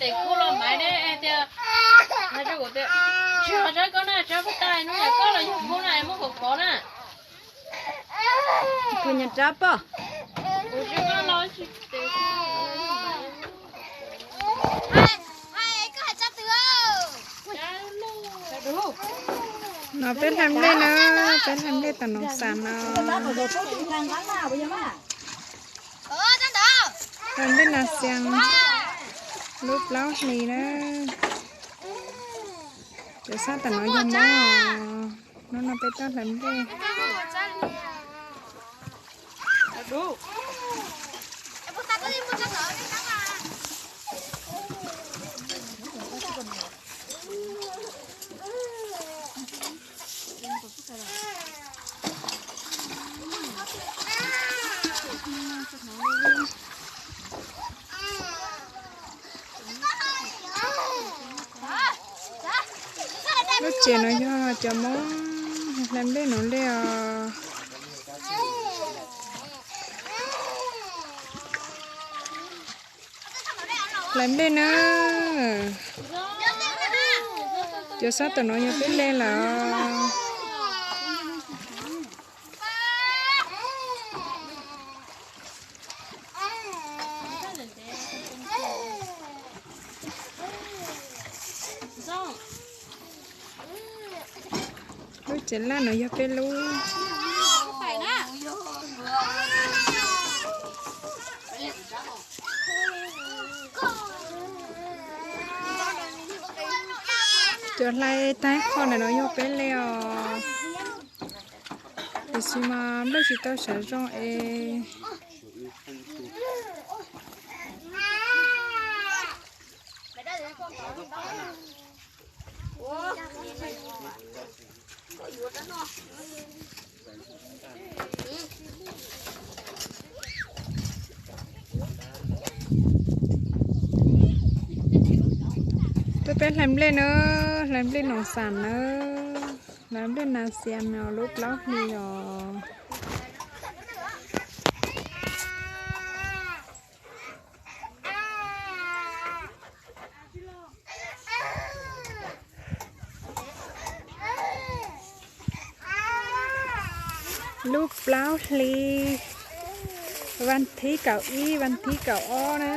Tes kuv los Maiv ne tias, tsis ho tsav koj na, tsav puag ta hnub yog koj los yog kuv na, muab kom khov na. Kuv nyob tsav pom. No peb hlais nplej na, peb hlais nplej tom Noov Xas no. Hlais nplej nas xias lub plaub hlis na. Cov sab tom no yog Moob os. Hnub no peb tuaj hlais nplej. Lub tsev no yog cov Moob hlais nplej no li os. Hlais nplej na. Cov sab tom no yog peb le lawm. Lub tsev laj no yog peb lub. Cov hlais tag qho ntawm no yog peb le os. Tiam sis mas nplej tsis tau sawv zoo es. Tuaj peb hlais nplej na, hlais nplej Noov Xas na, hlais nplej nas xias no lub plaub hlis os. Lub plaub hlis, vas thib kaum ib, vas thib kaum ob na.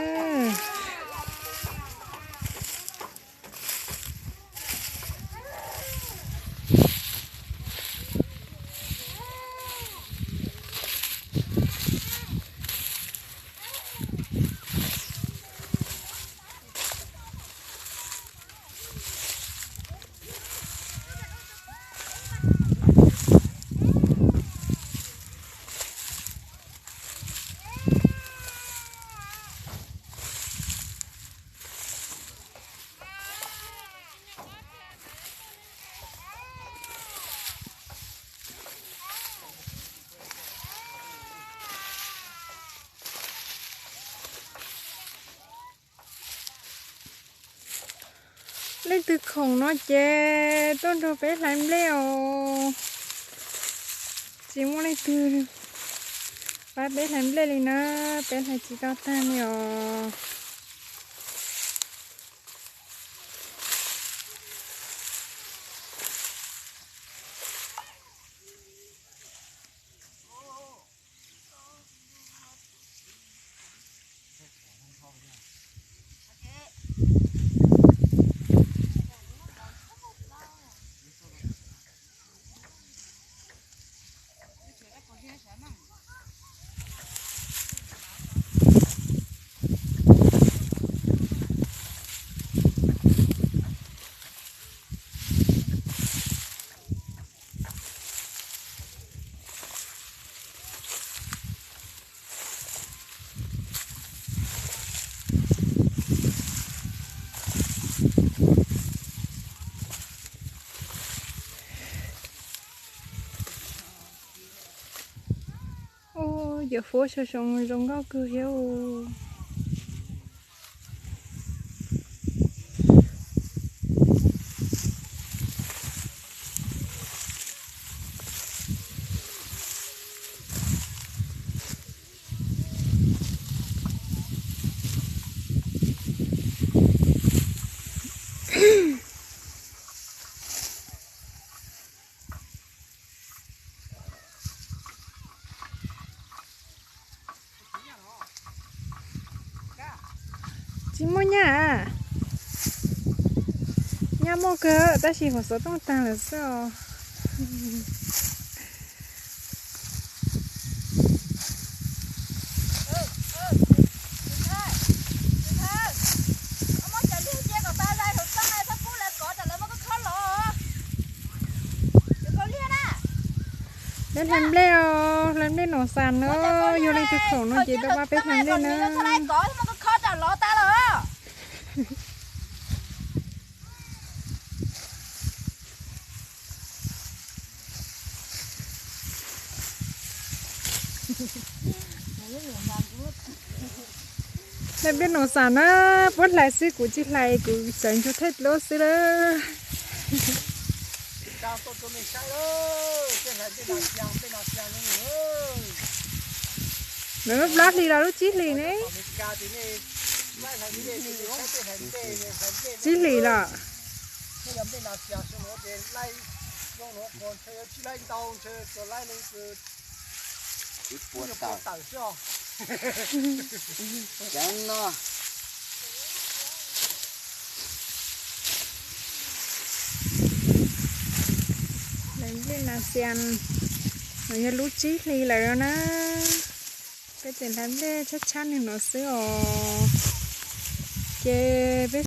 Leej twg khoom no ces tuaj nrog peb hlais nplej os. Tsis muaj leej twg pab peb hlais nplej li na, peb hlais tsis tau tag li os. Ua cov huab soo zoo nkauj kawg thiab. Muaj nyaj, nyaj muaj kawg tab sis hua xov tooj tag lawm xwb os. Peb hlais nplej os, hlais nplej nom xas na. Yog leej twg khoom no ces tau pab peb hlais nplej na. Hlais nplej nom xas na, puab hlais xwb kuv tsis hlais, kuv txawv ntsuag thawj dluab xwb lawm. Lawv lub plaub hlis los lub tsib hlis ne? Tsib hlis los. Ib puas tawm. Cov no. Hlais nplej nas xias, no yog lub tsib hlis lawm na. Peb tseem hlais nplej tshab tshab nws no xwb os. Ces peb